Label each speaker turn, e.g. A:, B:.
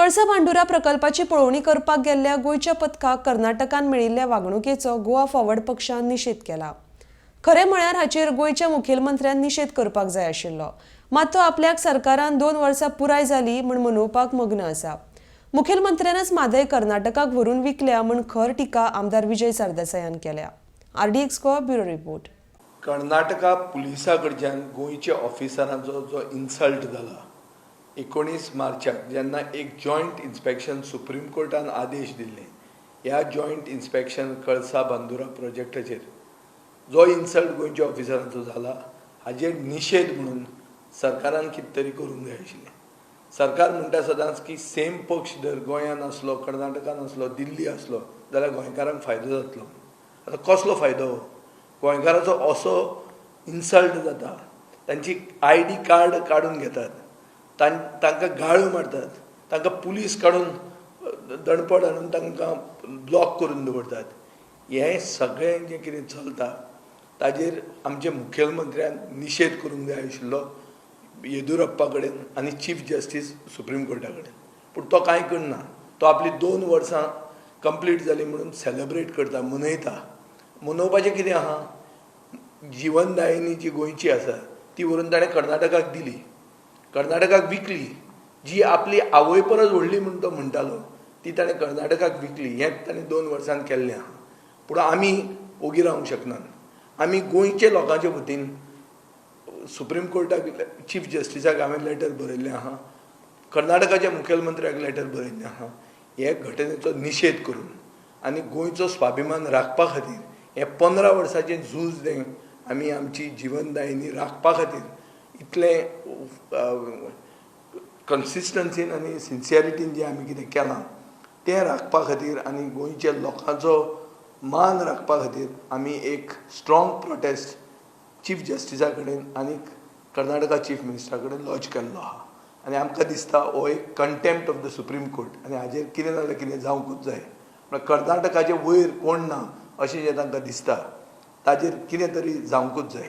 A: कळसा भांडुरा प्रकल्पाची पळोवणी करपाक गेल्ल्या गोंयच्या पथकाक कर्नाटकान मेळिल्ल्या वागणुकेचो गोवा फॉरवर्ड पक्षान निशेध केला. खरें म्हळ्यार हाचेर गोंयच्या मुखेलमंत्र्यान निशेध करपाक जाय आशिल्लो, मात तो आपल्याक सरकारान 2 वर्सां पुराय जाली म्हूण मनोवपाक मग्न आसा. मुखेलमंत्र्यानच म्हादय कर्नाटकाक व्हरून विकल्या म्हूण खर टिका आमदार विजय सरदेसायान केल्या. RDX Goa bureau report.
B: Karnataka पुलिसा कडच्यान गोंयच्या ऑफिसरांचो जो इन्सल्ट जाला 19 मार्चाक, जेन्ना एक जॉयंट इन्स्पेक्शन सुप्रीम कोर्टान आदेश दिल्ले, ह्या जॉयंट इन्स्पेक्शन कळसा बांदुरा प्रोजेक्टाचेर जो इन्सल्ट गोंयच्या ऑफिसरांचो जाला हाजेर निशेध म्हणून सरकारान कितें तरी करूंक जाय आशिल्लें. सरकार म्हणटा सदांच की सेम पक्ष जर गोंयान आसलो, कर्नाटकान आसलो, दिल्ली आसलो जाल्यार गोंयकारांक फायदो जातलो. आतां कसलो फायदो? गोंयकाराचो असो इन्सल्ट जाता, तांची ID card काडून घेतात, तांकां गाळ्यो मारतात, तांकां पुलीस काडून दणपट हाडून तांकां ब्लॉक करून दवरतात. हें सगळें जें कितें चलता ताजेर आमच्या मुखेलमंत्र्यान निशेध करूंक जाय आशिल्लो येदुरप्पा कडेन आनी चीफ जस्टीस सुप्रीम कोर्टा कडेन, पूण तो कांय करना. तो आपली 2 वर्सां कंप्लीट जाली म्हणून सेलेब्रेट करता, मनयता. मनोवपाचें कितें आहा? जिवनदायिनी जी गोंयची आसा ती व्हरून ताणें कर्नाटकाक दिली, कर्नाटकाक विकली. जी आपली आवय परस व्हडली म्हूण तो म्हणटालो ती ताणें कर्नाटकाक विकली. हें ताणें 2 वर्सान केल्लें आहा. पूण आमी ओगी रावंक शकनात. आमी गोंयच्या लोकांच्या वतीन सुप्रीम कोर्टाक चीफ जस्टिसाक हांवें लेटर बरयल्लें आहा, कर्नाटकाच्या मुखेलमंत्र्याक लेटर बरयल्लें आहा, हे घटनेचो निशेध करून आनी गोंयचो स्वाभिमान राखपा खातीर हें 15 वर्साचें झूज तें आमी आमची जिवनदायिनी राखपा खातीर इतलें कन्सिस्टन्सीन आनी सिन्सियरिटीन जें आमी कितें केलां तें राखपा खातीर आनी गोंयच्या लोकांचो मान राखपा खातीर आमी एक स्ट्रॉंग प्रोटेस्ट चीफ जस्टिसा कडेन आनी कर्नाटका चीफ मिनिस्टरा कडेन लॉज केल्लो आहा. आनी आमकां दिसता हो एक contempt of the supreme court आनी हाजेर कितें ना जाल्यार कितें जावंकूच जाय. म्हळ्यार कर्नाटकाचे वयर कोण ना अशें जें तांकां दिसता ताजेर कितें तरी जावंकूच जाय.